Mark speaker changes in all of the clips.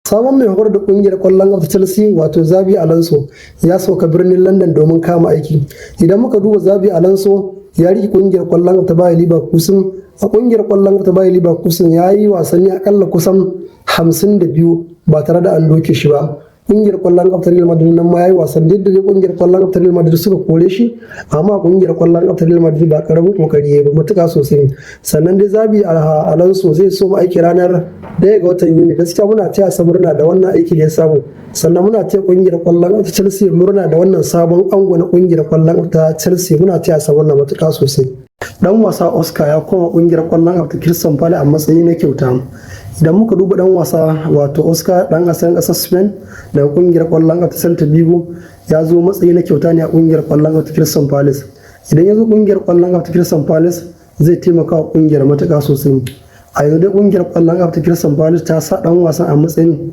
Speaker 1: Sabon mai horar da kungiyar kwallon kafa ta Chelsea, wato Xabi Alonso, ya sauka birnin London domin kama aiki. Idan muka duba, Xabi Alonso ya riƙe kungiyar kwallon kafa ta Bayer Leverkusen. A kungiyar kwallon kafa ta Bayer Leverkusen ya yi wasanni akalla kusan 52 ba tare da an doke shi ba. Kungiyar kwallon kafa ta Real Madrid nan ma yayi wasan, duk da dai kungiyar kwallon kafa ta Real Madrid suka kore shi, amma kungiyar kwallon kafa ta Real Madrid ba karamin kokari yayi ba matuƙa sosai. Sannan dai Xabi Alonso zai so aiki ranar 1 ga watan Yuni. Gaskiya muna taya sa murna da wannan aiki da ya samu, sannan muna taya kungiyar kwallon kafa ta Chelsea murna da wannan sabon ango na kungiyar kwallon kafa ta Chelsea. Muna taya sa murna matuƙa sosai. Dan wasa Oscar ya koma kungiyar kwallon kafa ta Crystal Palace a matsayi na kyauta. Idan muka duba, dan wasa wato Oscar, dan asalin kasar Spain daga kungiyar kwallon kafa ta Celta Vigo, ya zo matsayi na kyauta ne a kungiyar kwallon kafa ta Crystal Palace. Idan ya zo kungiyar kwallon kafa ta Crystal Palace, zai taimaka wa kungiyar matuƙa sosai. A yanzu dai kungiyar kwallon kafa ta Crystal Palace ta sa dan wasan a matsayin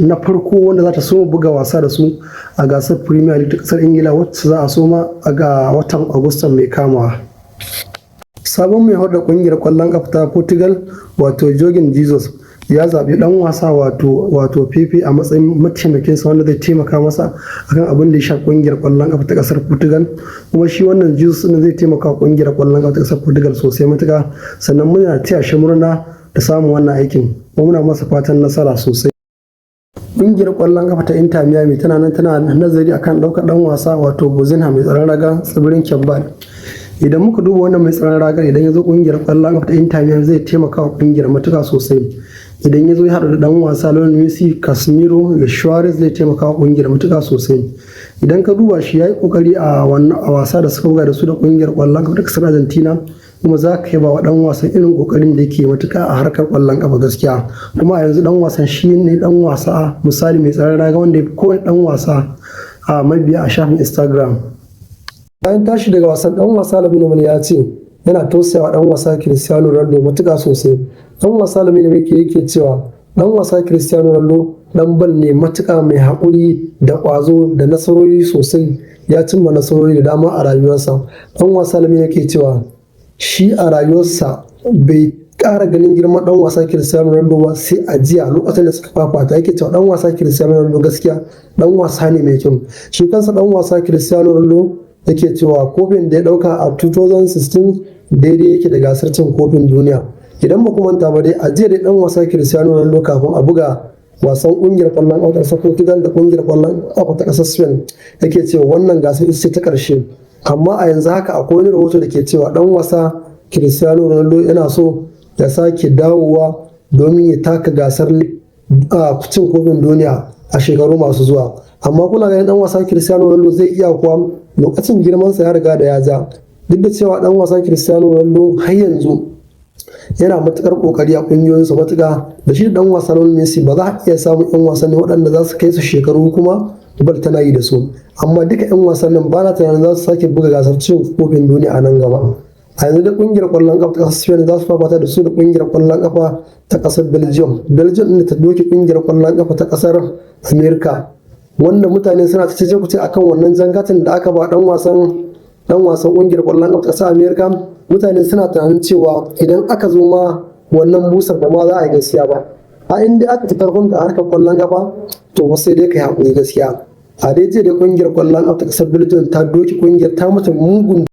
Speaker 1: na farko wanda za ta soma buga wasa da su a gasar Premier League ta kasar Ingila, wacce za a soma a ga watan Agusta mai kamawa. Sabon mai horar da kungiyar kwallon kafa ta Portugal, wato Jorge Jesus, ya zaɓi ɗan wasa wato Pepe a matsayin mataimakinsa wanda zai taimaka masa akan abin da ya shafi kungiyar kwallon kafa ta ƙasar Portugal. Kuma shi wannan Jesus ɗin zai taimaka wa kungiyar kwallon kafa ta ƙasar Portugal sosai matuƙa. Sannan muna taya shi murna da samun wannan aikin, kuma muna masa fatan nasara sosai. Ƙungiyar ƙwallon kafa ta Inter Miami tana nan tana nazari akan ɗaukar ɗan wasa wato Vozinha, mai tsaron raga tsibirin Cape Verde. Idan muka duba wannan mai tsaron ragar, idan ya zo ƙungiyar ƙwallon kafa ta Inter Miami, zai taimaka wa ƙungiyar matuƙa sosai. Idan ya zo ya haɗu da ɗan wasa Lionel Messi, Casemiro da Suarez, zai taimaka wa ƙungiyar matuƙa sosai. Idan ka duba shi, ya yi ƙoƙari a wannan wasa da suka buga da su da ƙungiyar ƙwallon kafa ta ƙasar Argentina, kuma za ka yaba wa ɗan wasan irin ƙoƙarin da yake matuƙa a harkar ƙwallon kafa gaskiya. Kuma a yanzu ɗan wasan shi ne ɗan wasa misali mai tsaron raga wanda ya fi kowane ɗan wasa a mabiya a shafin Instagram. Bayan tashi daga wasan, ɗan wasa Lamine Yamal ya ce yana tausayawa ɗan wasa Cristiano Ronaldo matuƙa sosai. Ɗan wasa Lamine Yamal yake cewa ɗan wasa Cristiano Ronaldo ɗan bal ne matuƙa, mai haƙuri da ƙwazo da nasarori sosai. Ya cimma nasarori da dama a rayuwarsa. Ɗan wasa Lamine yake cewa shi a rayuwarsa bai ƙara ganin girman ɗan wasa Cristiano Ronaldo ba sai a jiya lokacin da suka fafata. Yake cewa ɗan wasa Cristiano Ronaldo gaskiya ɗan wasa ne mai kyau. Shi kansa ɗan wasa Cristiano Ronaldo yake cewa kofin da ya ɗauka a 2016 daidai yake da gasar cin kofin duniya. Idan ba ku manta ba dai, a jiya dai ɗan wasa Cristiano Ronaldo, kafin a buga wasan ƙungiyar ƙwallon ƙafa ta Portugal da ƙungiyar ƙwallon ƙafa ta ƙasar Spain, yake cewa wannan gasar ita ce ta ƙarshe. Amma a yanzu haka akwai wani rahoto da ke cewa ɗan wasa Cristiano Ronaldo yana so ya sake dawowa domin ya taka gasar cin kofin duniya a shekaru masu zuwa. Amma kuna ganin ɗan wasa Cristiano Ronaldo zai iya kuwa? Lokacin girmansa ya riga da ya ja. Duk da cewa ɗan wasa Cristiano Ronaldo har yanzu yana matuƙar ƙoƙari a ƙungiyoyinsa matuƙa, da shi da ɗan wasa Lionel Messi ba za a iya samun 'yan wasanni waɗanda za su kai su shekaru kuma bal tana yi da su. Amma duka 'yan wasannin ba na tunanin za su sake buga gasar cin kofin duniya a nan gaba. A yanzu da ƙungiyar ƙwallon ƙafa ta ƙasar Spain za su fafata da su da ƙungiyar ƙwallon ƙafa ta ƙasar Belgium. Belgium ɗin da ta doke ƙungiyar ƙwallon ƙafa ta ƙasar America, wanda mutane suna ta cece kuce akan wannan jan katin da aka ba ɗan wasan ƙungiyar ƙwallon ƙafa ta ƙasar America. Mutane suna tunanin cewa idan aka zo ma wannan busar, ba ma za a yi gaskiya ba. A inda aka fi karfin a harkar ƙwallon ƙafa, to sai dai ka yi haƙuri gaskiya. A dai jiya da ƙungiyar ƙwallon ƙafa ta ƙasar Belgium ta doke ƙungiyar ta mata mugun